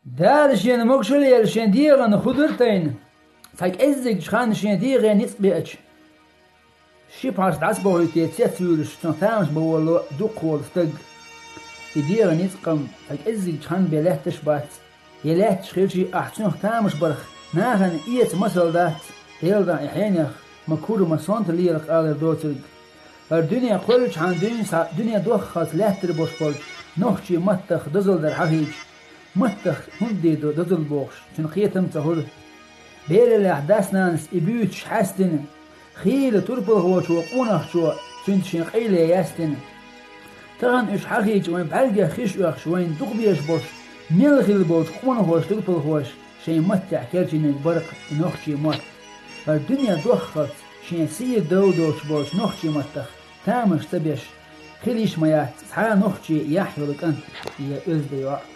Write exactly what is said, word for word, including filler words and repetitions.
Дала шена могашалла елла шен дегӀан хӀу дир тайна, цхьа кӀеззигча хана шен дегӀе ницкъ беача. Ши пхьарс дӀасабохуьйтий цецвуьйлуш, цунах тамаш бан волало дукхахвола стаг. И дегӀан ницкъ-м цхьа кӀеззигча хана бен лаьтташ бац. Я лаьтташ хилчий, ахь цунах тамаш барх нахана эца масал дац, Делан дуьхьа и хьенех ма кура, ма сонта лелахь алар доцург. ХӀара дуьне кхоьллача хана дуьйна схьа дуьне доххалц лаьттар бош болча нохчий маттах дозалла дар хьахийча, маттах хӀунда дийр ду дозалла бохуш, цуьнан кхетам ца хуьлу. Бераллехь дас-нанас и буьйцуш хьаьстина, хийла турпалхочо, къонахчо цуьнца шен къайле яьстина. Тахана уьш хьахийча, вайн бӀаьргех хиш оьхуш, вайна дукха безаш болуш, мел хилла болчу къонахоша, турпалхоша шайн маттехь кечйинарг бара-кх и нохчий мотт. ХӀара дуьне доххалц шен сий дов доцуш болчу нохчий маттах тамаш ца беш, хила йиш ма яц цхьа а нохчий яхь йолу кӀант я оьзда йоӀ.